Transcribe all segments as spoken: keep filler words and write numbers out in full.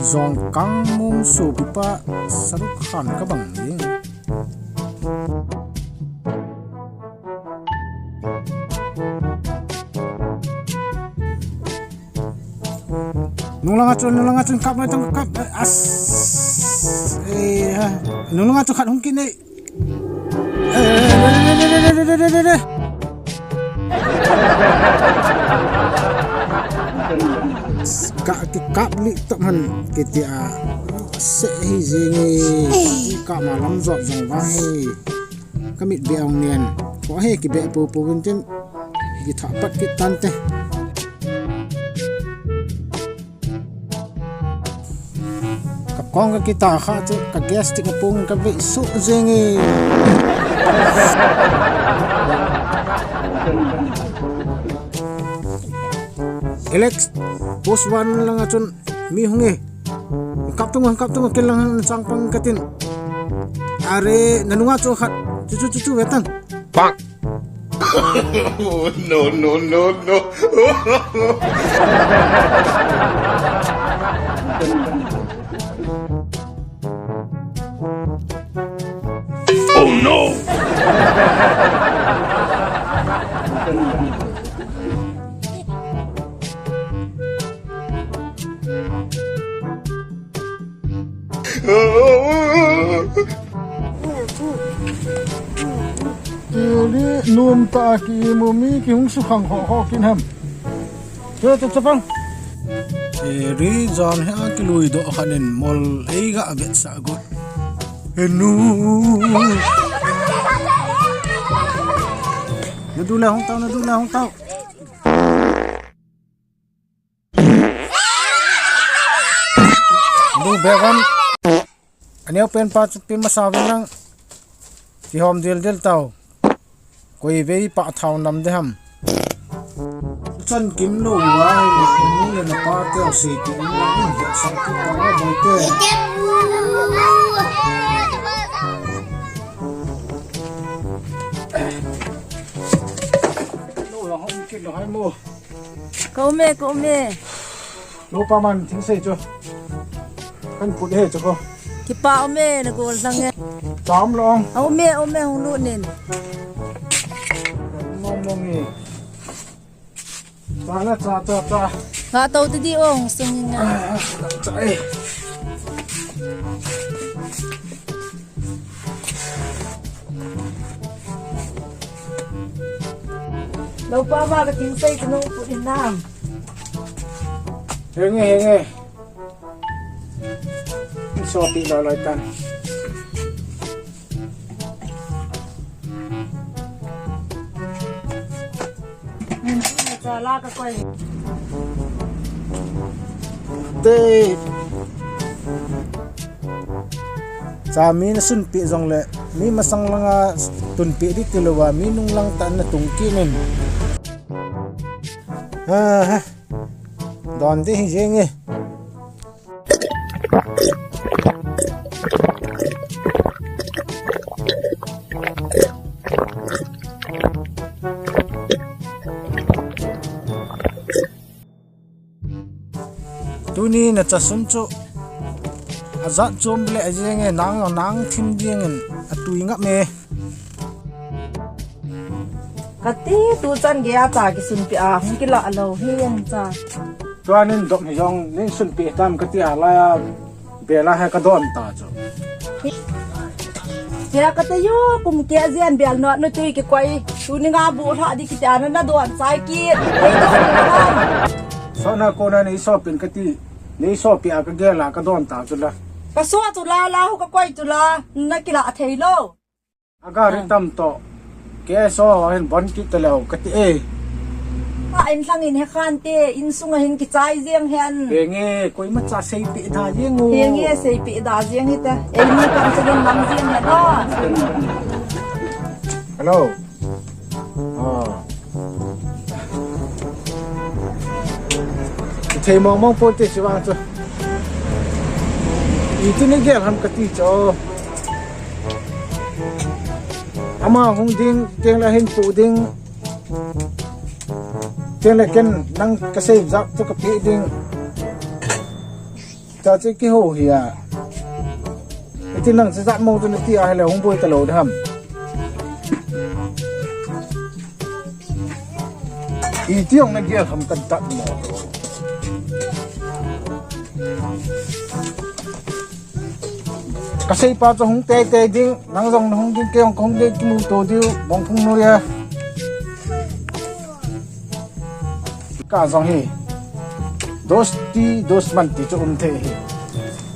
Jongkang mong sopipa Shahrukh Khan kabang ding. Nunglanga chun, nunglanga chun kap noi tang kap. As. Eh, ha. Nunglanga chun khat hung kit nei. Ka kikap li tah man kiti a se hi jing e. Kap ma lam jot jong vang hi. Ka mit be ong nen. Ko he kibe pu pu vin tin. Kithah pat kit tante. Ka kong ka kita kha chu ka gas tik a pung ka ve su jing e. Alex, post one langa chun mi hung e. Kap tung, kap tung, kel lang chang pang katin. Are, nanunga chu khat. Chu chu chu chu vetang. Pak. No, no, no, no. Oh no! Kili num ta ki mu mi ki hung su khang ho ho kin ham. Che che che pang. Kili jan he a ki lui do khan in mol ei ga vet sa got. He nu. Na du la hung tau, na du la hung tau. Lu be van. Aneo pen pa chu pi masa vin lang. Kihom dil dil tau. Koi vei pa thau nam de ham. Chan kim lo wa ni le na pa te o se ki ni la ni ya sa ki pa wa bai te. Lo la hom ki lo hai mo. Ka um e, ka um e. Lo pa man thing sei chu. Kan put he chu ko. Kipa um e, na gol lang e. Cham lo. A um e, um e, hung lut nin. Mong mong e. Cha na cha cha cha. Nga tau ti di ong sung in nga. Cha e. Lo pa ma ka ting sei ka nung put in nam. Henge, henge. Sopi lo lo tan. Te. Cha mi na sunpi jong le, mi masang langa tunpi di ti lo va, mi nung lang ta na tung ki nin. Ha, ha. Don di hi jeng e. Tuni na cha sun chu ajat chom le ajeng e, nang nang thim ding in atui ngap me. Kati tu chan gei a cha kisunpi a hung kila lo hi ang cha. Tua nin dom hi jong nin sunpi tam kati a la ya bela ha ka don ta chu. Tia kata yo kum ke jian bel no no tui kikoi. Tuni nga bu lha di kiti a na na don chai ki. Ei don ni na. So na ko na ni so pin kati. Ni so pi a ka gel a ka don ta chu la. Ka so chu la la hu ka koi chu la. Na kila thei lo. Agari tam to. Ke so hin bon kit ta leo kati e. A in thlang in he khan te, in sung a hin kichai jeng hen. Henge, koima cha seipi da jeng o. Henge, seipi da jeng hi ta. Ei ni kam cha hin mang jeng hen o. Hello. Ah. Thei mong mong po te si vang chu. Iti ni gel ham kati cho. Ama hung ding, teng le hin pu ding. Teng le ken nang ka sei jak tu ka pi ding. Cha che kihou hi a. Iti nang che jat mo chu nati a hile hung boi talou dam. Iti ong na gel ham kan tat mo. Kasei pa chu hung tei tei ding, nang jong na hung ding, kei jong ka hung ding, kimu to diu, bong phung nu ya. Ka jong hi. Dosti, dosman ti chu um thei hi.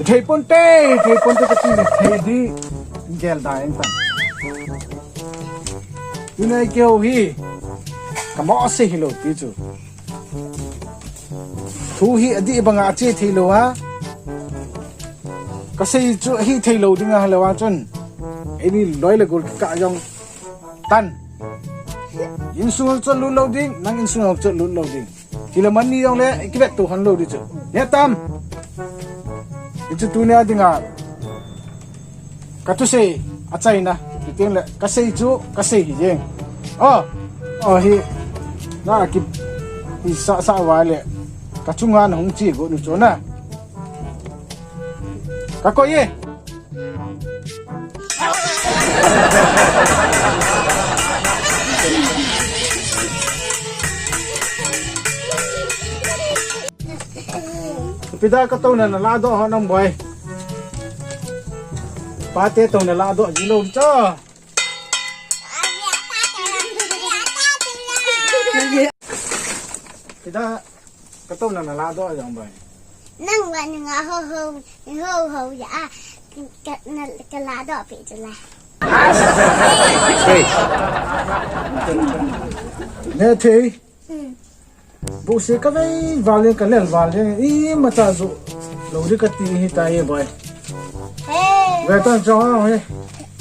Thei pon te, thei pon te ka ti thei di. Gel da eng ta. Tunai keu hi. Ka mo se hi lo ti chu. Thu hi adih banga ache thei lou a. Kasei chu ahi thei lou dinga halou a chun. Eini loi le gol kikah jong tan. Insung chot lut lou ding, nang insung chot lut lou ding. Hile man ni jong le, kivet to hon lou di chu. Ne tam. Hichu tunia dinga. Ka thusei, achaina, hiti le, kasei chu, kasei hi jeng. Oh, oh hi, na ki, i sa, sa wa le, ka chunga na hung chi go nu chu na. Ka koi e. Pida ka touna na la doh ho nang boi. Pate touna la doh ji lou cho. Pida ka touna na la doh jong boi. Nang wa ni nga ho ho, ho ho ya. Ka, na, ka la doh pe chu la. Hey. Ne thei. Hmm. Buhse ka vei val jeng, ka lel val jeng, imacha joh lou di kati hi tai e boi. Hey. Ve tan chong hi,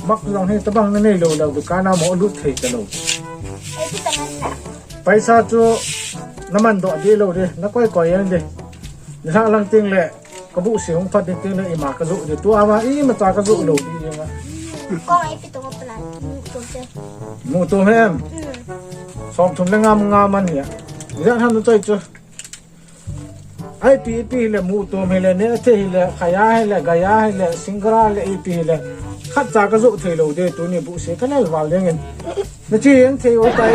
mak jong hi, tabang na nei lou lou, dukan a mo lut thei ta lou. Hey, ti ta ngan na. Paisa chu na man doh di lou di, na koi koi jeng di. Ni ha lang ting le, Ka buhse hung phat ding teng le ima ka joh di. Tua ma imacha ka joh lou di jeng a. Kong ipi tung a pala, mu tum che. Mu tum hem. Hmm. Som thum le nga mu nga man hi a. Jan ham nu choi chu. Ai pi, ipi le mu tum hi le, ne the hi le, khaya hi le, gaya hi le, singara le, ipi hi le. Khat cha ka joh thei lou di, tuni buhse ka lel val ding in. Na chi jeng thei o tai.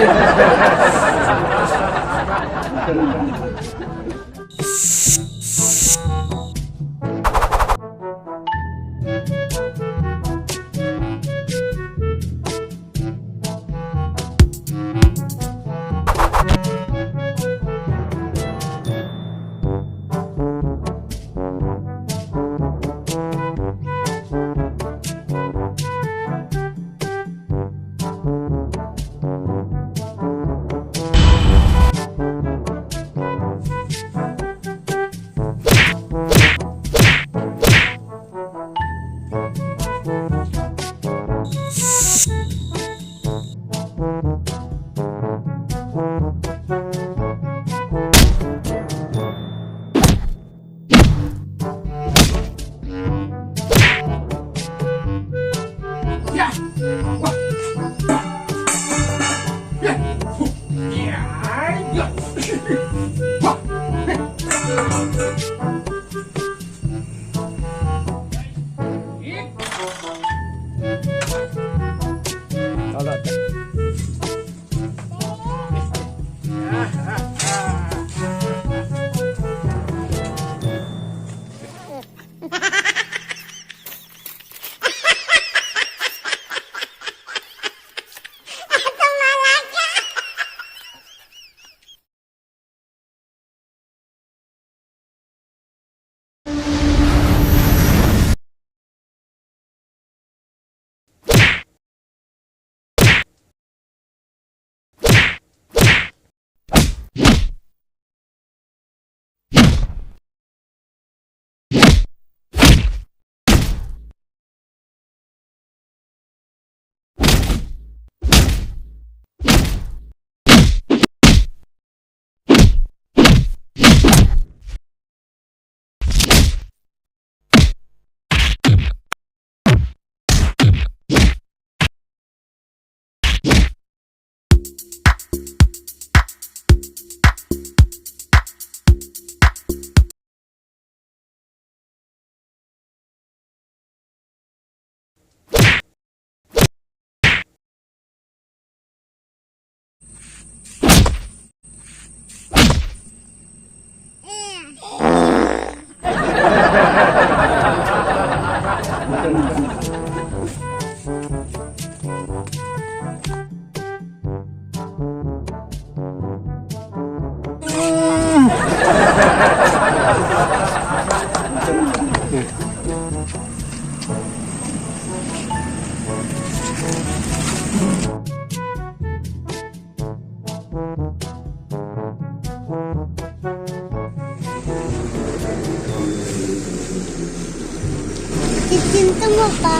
Kitin tu mo pa.